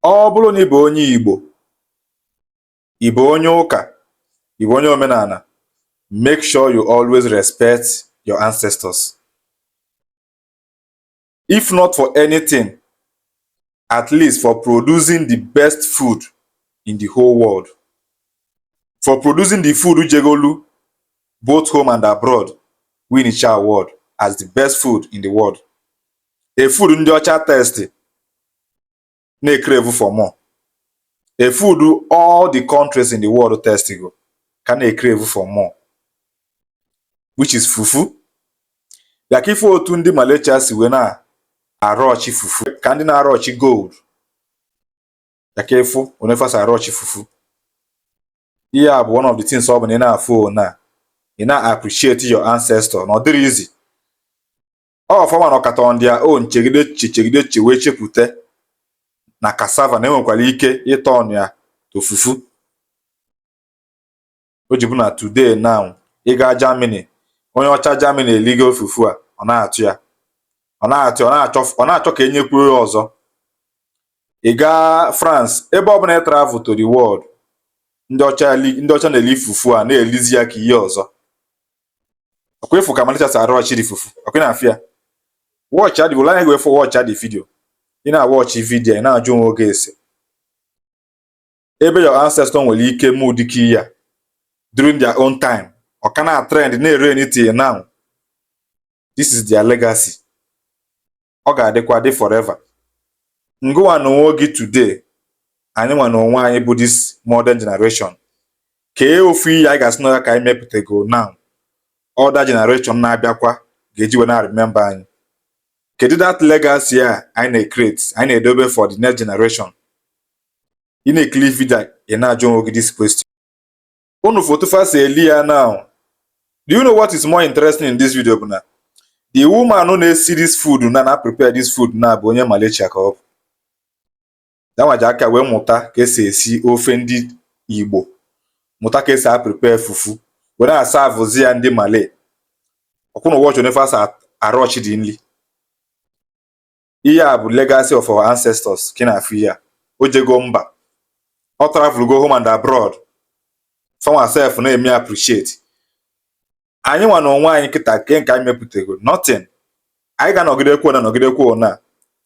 Ọ bụrụ na ị bụ onye Igbo, ị bụ onye ụka, ị bụ onye omenala, make sure you always respect your ancestors. If not for anything, at least for producing the best food in the whole world. For producing the food jegolu both home and abroad win award as the best food in the world. A food ndị ọcha taste na-crave for more. A food all the countries in the world taste go ka na-crave for more, which is fufu. Ya ka ife otu ndị Malaysia si wee na-arọchi fufu ka ndị na-arọchi gold. Ya ka ịfụ onefa si arọchi fufu. Ihe a bụ one of the things ọ bụ na ị na-afụ na ị na-appreciate your ancestor na ọ dịrị easy. Ọ fọma na ọkata on their own chegide chegide che wee chepụta na cassava na enwekwara ike ịtọ ọnụ ya to fufu. O ji bụ na today now, ị gaa Germany, onye ọcha Germany eligo fufu a, ọ na-atụ ya, ọ na-atụ, ọ na-achọ ka enyekwuo ya ọzọ. Ị gaa France, ebe ọbụla ị travel to the world, ndị ọcha na-eli fufu a, na-elizi ya ka ihe ọzọ. Ọkwa ịfụ ka Malaysia si arọchiri fufu? Ọkwa ị na-afụ ya? Watch adị wụla anya gị wee watch adị video. Ị na-watch video, ị na-ajụ onwe oge ese ebe your ancestor nwere ike mụ dịka ihe a during their own time, ọ ka na trend na-ere till now. This is their legacy. Ọ ga-adịkwa dị forever. Ngụwa na onwe gị today, anyị nwa na onwe anyị bụ this modern generation, kee ofu ihe anyị ga-asị na ya ka anyị mepụtago now, other generation na-abịakwa ga-eji wee na remember anyị? Kedu that legacy a anyị na-create, anyị na-edobe for the next generation? Ị na-ekiri video, ị na-ajụ onwe gị this question. Unu foto fa si eli ya now. Do you know what is more interesting in this video bụ na the woman na-esi this food na prepare this food na bụ onye Malaysia ka ọ bụ. Ya nwa ji aka wee mụta ka esi esi ofe ndị Igbo, mụta ka esi a prepare fufu, were na-asavụzi ya ndị Malay. Ọkwụna watch onye fa si arọchi dị nri. Ihe a bụ legacy of our ancestors ka ị na-afụ. Ihe a o jego mba, ọ travel go home and abroad, fanwa sef na-eme appreciate. Anyị nwa na onwe anyị kịta, ke nke anyị mepụtago? Nothing. Anyị ga-anọgidekwu na nọgidekwu na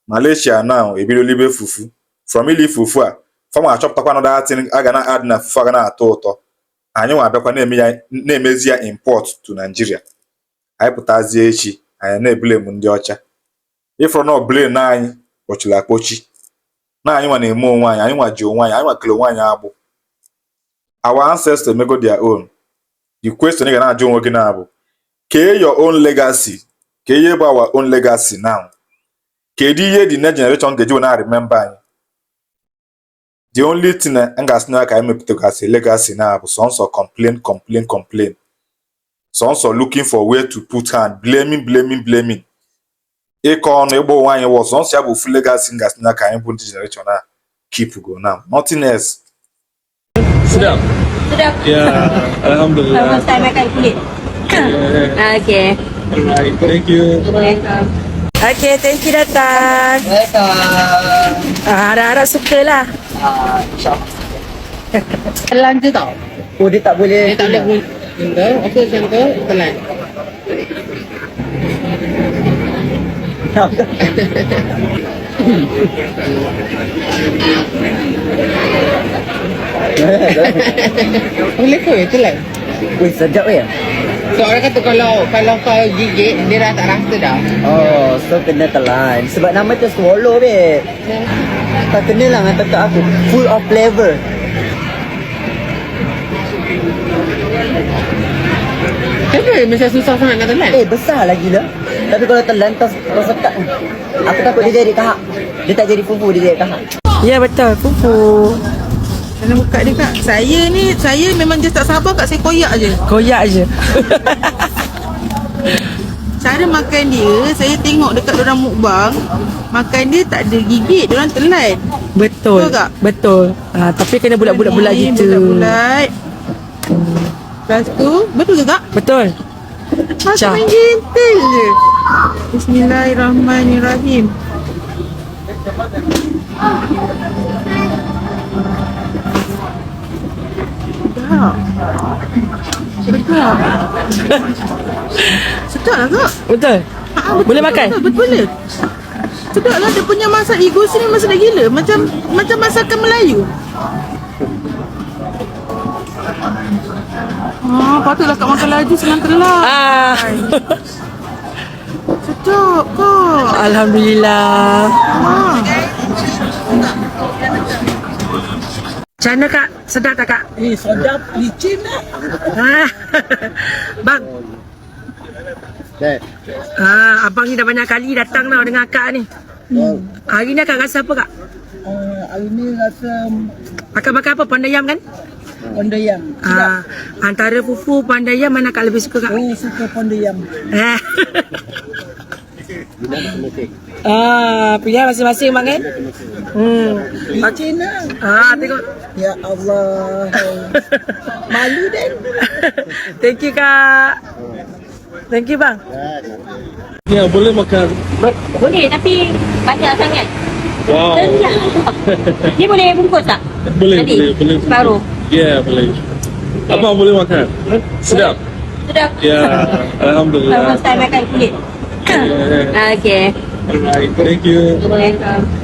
Malaysia now ebidola ibe fufu. From ili fufu a, fanwa achọpụtakwa another thing a ga na add na fufu a ga na-atọ ụtọ. Anyị nwa abịakwa na-eme ya, na-emezi ya import to Nigeria. Anyị pụtazie echi, anyị na-eblame ndị ọcha. Ịfụrụ na blame na anyị kpọchiri akpọchi na anyị nwa na-eme onwe anyị. Anyị nwa ji onwe anyị, anyị nwa kele onwe anyị agbụ. Our ancestors emego their own. The question ị ga na-ajụ onwe gị na bụ, kee your own legacy? Kee ihe bụ our own legacy now? Kedu ihe the next generation ga-eji wee na remember anyị? The only thing m ga-asị na ka anyị mepụtagasị legacy na bụ sọnsọ complain, complain, complain, sọnsọ looking for where to put hand, blaming, blaming, blaming, ịkọ ọnụ, ịgba onwe anyị wọ. Sọnsọ ya bụ ofu legacy m ga-asị na ka anyị bụ ndị generation a keep go now, nothing else. Sedap. Sedap. Ya, alhamdulillah. First time makan kulit. Okay. Alright, thank you. Welcome. Okay, thank you datang. Welcome. Ah, harap-harap suka lah. Ah, insyaAllah. Telan je tau. Oh, dia tak boleh. Dia tak boleh guna. Apa macam tu, telan. Boleh ke telan? Weh, sedap ya? So orang kata kalau kalau kau gigit, dia dah tak rasa dah. Oh, so kena telan. Sebab nama tu swallow, babe. Tak kena lah dengan tekak aku. Full of flavor. Kenapa macam susah sangat nak telan? Eh, besar lagi lah. Tapi kalau telan, kau sekat. Aku takut dia jadi kahak. Dia tak jadi fufu, dia jadi kahak. Ya, betul, fufu. Kena buka dia, kak. Saya ni, saya memang just tak sabar, kak, saya koyak je. Koyak je. Cara makan dia, saya tengok dekat orang mukbang, makan dia tak ada gigit, orang telan. Betul. Betul tak? Betul. Ah, tapi kena bulat-bulat-bulat Ni, gitu. Bulat-bulat. Lepas tu, betul ke, kak? Betul. Makan Cah. Main gentle je. Bismillahirrahmanirrahim. Sedap. Sedap. Sedap lah kak. Betul. Ha, betul, Boleh betul, makan? Betul, betul, boleh. Sedap lah dia punya masak igusi ni memang sedap gila. Macam macam masakan Melayu. Ah, patutlah kak makan laju senang telan. Ah. Sedap kak. Alhamdulillah. Ah. Macam mana kak? Sedap tak kak? Eh, sedap licin lah. Ah. Bang, Dah. ah, abang ni dah banyak kali datang tau dengan akak ni. Hari ni akak rasa apa kak? Hari ni rasa Akak makan apa? Pandai yam kan? pondayam. Ah, antara fufu pandai yam mana akak lebih suka kak? Oh, suka pondayam. Eh. Ah, pilihan masing-masing bang kan? Hmm. Licin lah. Ah, tengok. Ya Allah. Malu dan. Thank you kak. Thank you bang. Ya, boleh makan. Boleh tapi banyak sangat. Wow. Kenyang. Ni boleh bungkus tak? Boleh, Nanti, boleh, boleh. Separuh. Ya, boleh. Abang boleh makan. Sedap. Sudah. Ya, alhamdulillah. First time makan kulit. Yeah. Okay. Alright, thank you. Welcome.